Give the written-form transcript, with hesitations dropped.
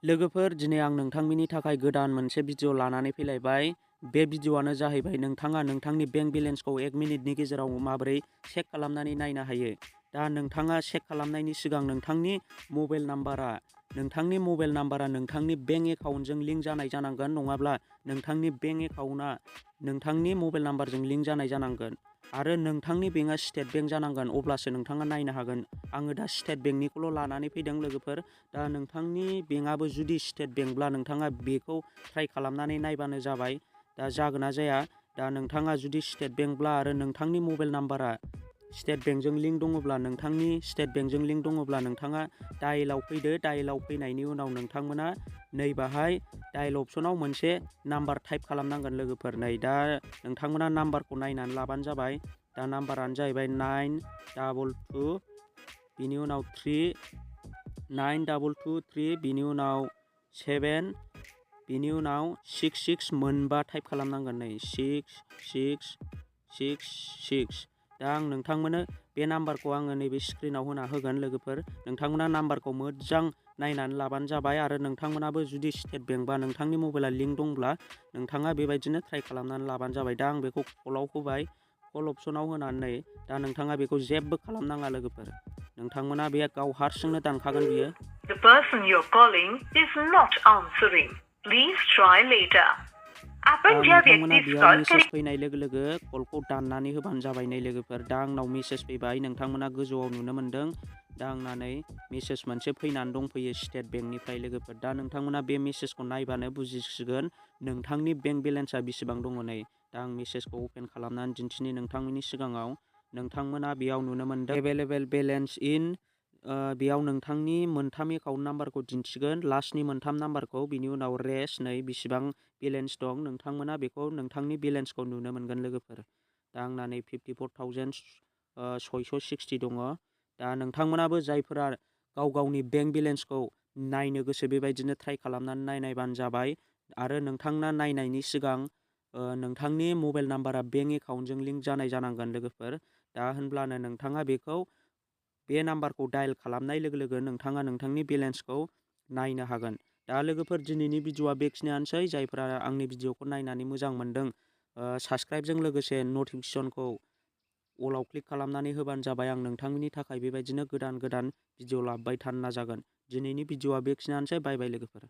लोगोफोर दिनै आं नोंथांमोननि थाखाय गोदान मोनसे भिडिअ लानानै फैलायबाय। बे भिडिअआनो जाहैबाय नोंथाङा नोंथांनि बेंक बेलेन्सखौ 1 मिनिटनि गेजेराव माबोरै चेक खालामनानै नायनो हायो। दा नोंथाङा चेक खालामनायनि सिगां नोंथांनि मबाइल नाम्बारा नोंथांनि बेंक एकाउन्टजों लिंक जानाय जानांगोन, नङाब्ला नोंथांनि बेंक एकाउन्टआ नोंथांनि मबाइल नाम्बारजों लिंक जानाय जानांगोन आरो नोंथांनि बेंकआ स्टेट बेंक जानांगोन, अब्लासो नोंथाङा नायनो हागोन। आङो दा स्टेट बेंकनिखौल' लानानै फैदों लोगोफोर। दा नोंथांनि बेंकआबो जुदि स्टेट बेंकब्ला नोंथाङा बेखौ ट्राइ खालामनानै नायबानो जाबाय। दा जागोन ना जाया। दा नोंथाङा जुदि स्टेट बेंकब्ला आरो नोंथांनि मबाइल नाम्बारा स्टेट बेंकजों लिंक दङब्ला नोंथाङा डायेलाव फैदो। डायेलाव फैनायनि उनाव नोंथांमोना नै बाहाय डायेल अपसनाव मोनसे नाम्बार टाइप खालामनांगोन लोगोफोर। नै दा नोंथांमोना नाम्बारखौ नायनानै लाबानो जाबाय। दा नाम्बारानो जाहैबाय 922 बिनि उनाव 922 बिनि उनाव 7 बिनि उनाव 66 मोनबा टाइप खालामनांगोन। नै 6666। दा आं नोंथांमोननो बे नाम्बारखौ आङो नैबे स्क्रिनाव होना होगोन लोगोफोर। नोंथांमोना नाम्बारखौ मोजां नायनानै लाबानो जाबाय आरो नोंथांमोनाबो जुदि स्टेट बेंकबा नोंथांनि मबाइला लिंक दंब्ला नोंथाङा बेबायदिनो ट्राइ खालामनानै लाबानो जाबाय। दा आं बेखौ कलाव होबाय। कल अपसनाव होनानै दा नोंथाङा बेखौ जेबो खालामनाङा लोगोफोर। नोंथांमोना बे गाव हारसिंनो दानखागोन बियो। The person you're calling is not answering. Please try later. नोंथांमोना बेयाव मेसेज फैनाय लोगो लोगो कलखौ दाननानै होबानो जाबाय। नै लोगोफोर दा आंनाव मेसेज फैबाय, नोंथांमोना गोजौआव नुनो मोन्दों। दा आंना मेसेज मोनसे फैनानै दंफैयो स्टेट बेंकनिफ्राय लोगोफोर। दा नोंथांमोना बे मेसेजखौ नायबानो बुजिसिगोन नोंथांनि बेंक बेलेन्सआ बेसेबां दङ। नै दा आं मेसेजखौ अपेन खालामनानै दिन्थिनि नोंथांमोननि सिगाङाव। नोंथांमोना बेयाव नुनो मोन्दों एभेलेबेल बेलेन्स इन। बेयाव नोंथांनि मोनथाम एकाउन्ट नाम्बारखौ दिन्थिगोन, लास्टनि मोनथाम नाम्बारखौ, बिनि उनाव रेस नै बेसेबां बेलेन्स दं। नोंथांमोना बेखौ नोंथांनि बेलेन्सखौ नुनो मोनगोन लोगोफोर। दा आंना नै 54,660 दङ। दा नोंथांमोनाबो जायफोरा गाव गावनि बेंक बेलेन्सखौ नायनो गोसो बेबायदिनो ट्राइ खालामनानै नायबानो जाबाय। आरो नोंथांना नायनायनि सिगां नोंथांनि मबाइल नाम्बारा बेंक एकाउन्टजों लिंक जानाय जानांगोन लोगोफोर। दा होनब्लानो नोंथाङा बेखौ बे नाम्बारखौ डायेल खालामनाय लोगो लोगो नोंथाङा नोंथांनि बेलेन्सखौ नायनो हागोन। दा लोगोफोर दिनैनि भिडिअआ बेखिनियानोसै। जायफोरा आंनि भिडिअखौ नायनानै मोजां मोनदों, साबस्क्राइबजों लोगोसे नटिफिकेसनखौ अलाव क्लिक खालामनानै होबानो जाबाय। आं नोंथांमोननि थाखाय बेबायदिनो गोदान गोदान भिडिअ लाबोबाय थानो नाजागोन। दिनैनि भिडिअआ बेखिनियानोसै। बाय बाय लोगोफोर।